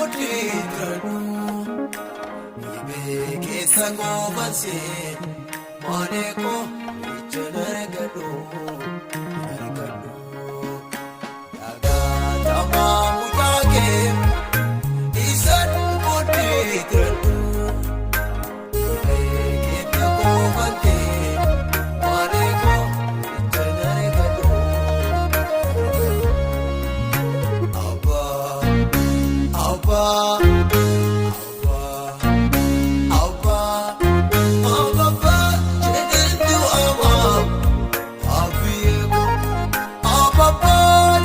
booddee jiradhu dhibee keessa koofansee maalee koo ijaan argadhu argadhu dhagaatamaa mucaa kee isaan booddee jiradhu dhibee keessa koofantee maalee koo ijaan argadhu. Abba, Abba, Abba, Abba, Abba, jedheentu Abba, Abbiyeeko. Abba,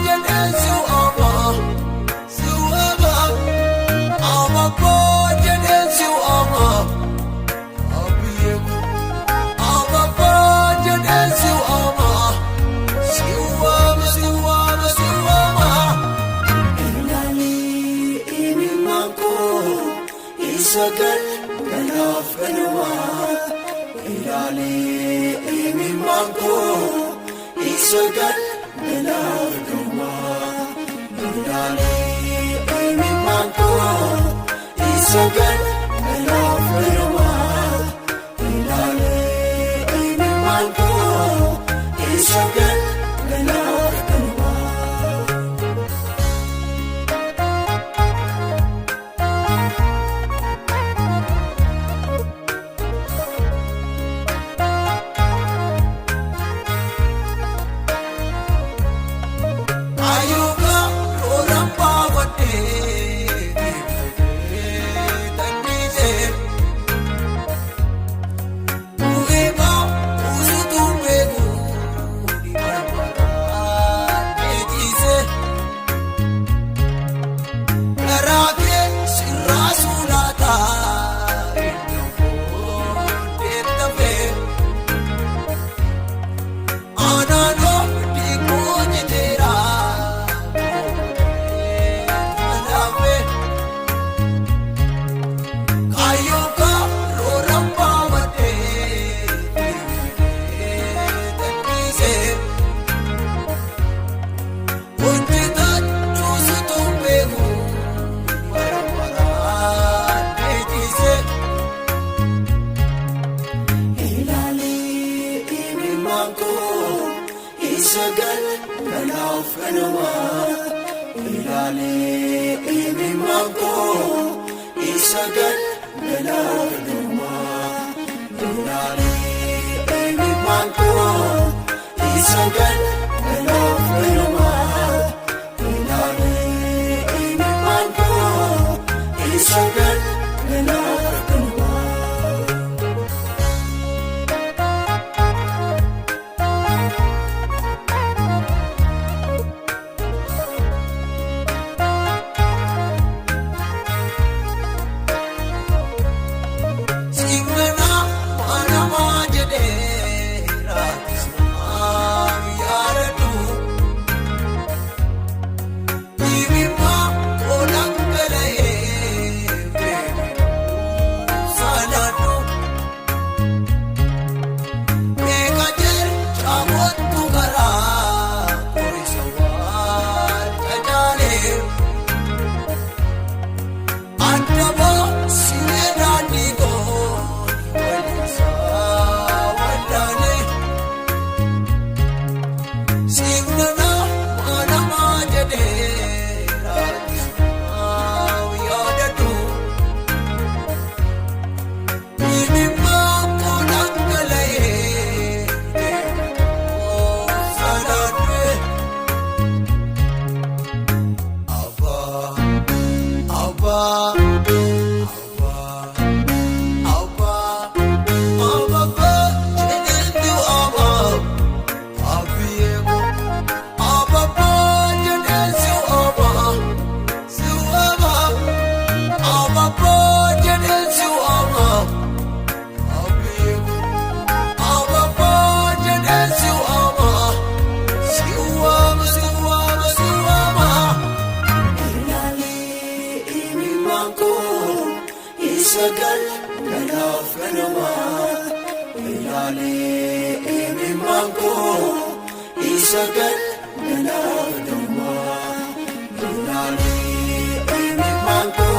jedheensu Abba, su Abba, Abba, jedheensu Abba, Abbiyeeko. Abba, jedheensu Abba, su Abba, su Abba, su Abba. Ilaalee imimmaan koo isa galgalaaf ganamaa. Ilaalee imimmaan koo isa galgalaaf ganamaa. Ilaalee imimmaan koo isa galgalaaf ganamaa. Ilaalee imimmaan koo isa galgalaaf ganamaa. Ayuuka looraan baafadhee tanniisee bu'eema usutu beeku ni barbaadaan dheechiisee garaa kee sirraa sulaataa iddoo deettafee. Anaanoo dhiiguu jiteera manaafee kaayyoon looraan baafadhee tanniisee hojjetaa cuusutu beeku bara baraan dheechiisee. Ilaalee imimmaan koo isa galgalaaf ganamaa. Ilaalee imimmaan koo isa galgalaaf ganamaa. Ilaalee imimmaan koo isa galgalaaf ganamaa. Ilaalee imimmaan koo isa galgalaaf ganamaa. Simmanaa maanamaa jedhee raakisnaa yaadadhu. Dhibimmaa qolaan gala'ee beeku saalaadhu. Meeqa jecha kottu karaa qorisa waan cacaalee. Addabaa siree daandii gooni waliisaa wallaalee. Simnanaa maanamaa jedhee raakisnaa yaadadhu. Dhibimmaa qolaan gala'ee deemu salaadhee. Abba, Abba, Abba, Abba, Abba, jedheentu Abba, Abbiyeeko. Abba, jedheensu Abba, su Abba, Abba, jedheensu Abba, Abbiyeeko. Abba, jedheensu Abba, su Abba, su Abba, su Abba. Ilaalee imimmaan koo isa galgalaaf ganamaa. Ilaalee imimmaan koo isa galgalaaf ganamaa. Ilaalee imimmaan koo.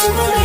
Si malee.